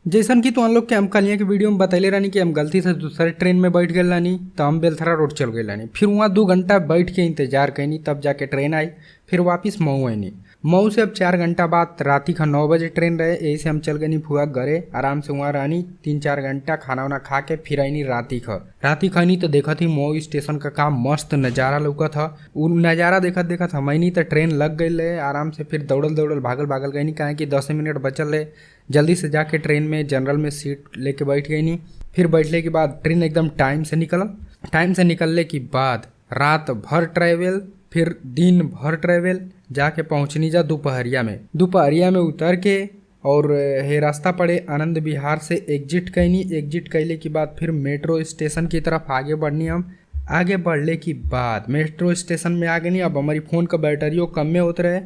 जैसन कि तुम लोग के हम कलिया के वीडियो में बतैले रहनी कि हम गलती से दूसरे ट्रेन में बैठ गए रहनी, तो हम बेलथरा रोड चल गए रहनी। फिर वहाँ 2 घंटा बैठ के इंतजार कैनी, तब जाके ट्रेन आई। फिर वापस मऊ आईनी। मऊ से अब 4 घंटा बाद रात का 9 बजे ट्रेन रहे, यही से हम चल गए फुआ घरे, आराम से वहाँ रहनी 3-4 घंटा, खाना वाना खा के फिर आईनी राती ख। राती खैनी तो देखत ही मऊ स्टेशन का काम मस्त नज़ारा लौकत ह। उ नज़ारा देखत देखत हम आईनी तो ट्रेन लग गई रहे आराम से। फिर दौड़ल दौड़ल भागल भागल गईनी, काहे कि 10 मिनट बचल रहे। जल्दी से जाके ट्रेन में जनरल में सीट लेके बैठ गईनी। फिर बैठले के बाद ट्रेन एकदम टाइम से निकलल। टाइम से निकलने के बाद रात भर ट्रैवल, फिर दिन भर ट्रैवल, जाके पहुँचनी जा दोपहरिया में। दोपहरिया में उतर के और हे रास्ता पड़े आनंद विहार से एग्जिट कैनी। एग्जिट कैले के बाद फिर मेट्रो स्टेशन की तरफ आगे बढ़नी हम। आगे बढ़ले के बाद मेट्रो स्टेशन में आ गईनी। अब हमारी फ़ोन का बैटरियो कम में होत रहे,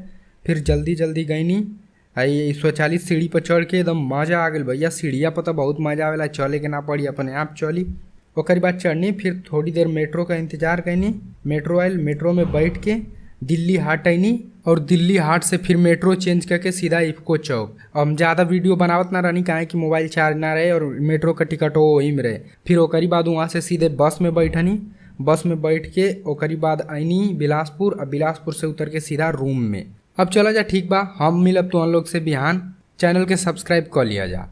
फिर जल्दी जल्दी गईनी। आई स्वचालित सीढ़ी पर चढ़ के एकदम मज़ा आ गई भैया। सीढ़िया पर तो बहुत मज़ा आवेला, चले के ना पड़ी, अपने आप चली। ओकर बाद चढ़नी, फिर थोड़ी देर मेट्रो का इंतजार कैनी। मेट्रो आयल, मेट्रो में बैठ के दिल्ली हाट आईनी और दिल्ली हाट से फिर मेट्रो चेंज करके सीधा इफको चौक। हम ज़्यादा वीडियो बनावत ना रहनी, काहे कि मोबाइल चार्ज ना रहे और मेट्रो का टिकट वही में रहे। फिर ओकरी बाद वहाँ से सीधे बस में बैठनी। बस में बैठ के ओकरी बाद आईनी बिलासपुर, और बिलासपुर से उतर के सीधा रूम में। अब चला जा, ठीक बा, हम मिलब तो लोग से बिहान। चैनल के सब्सक्राइब कर लिया जा।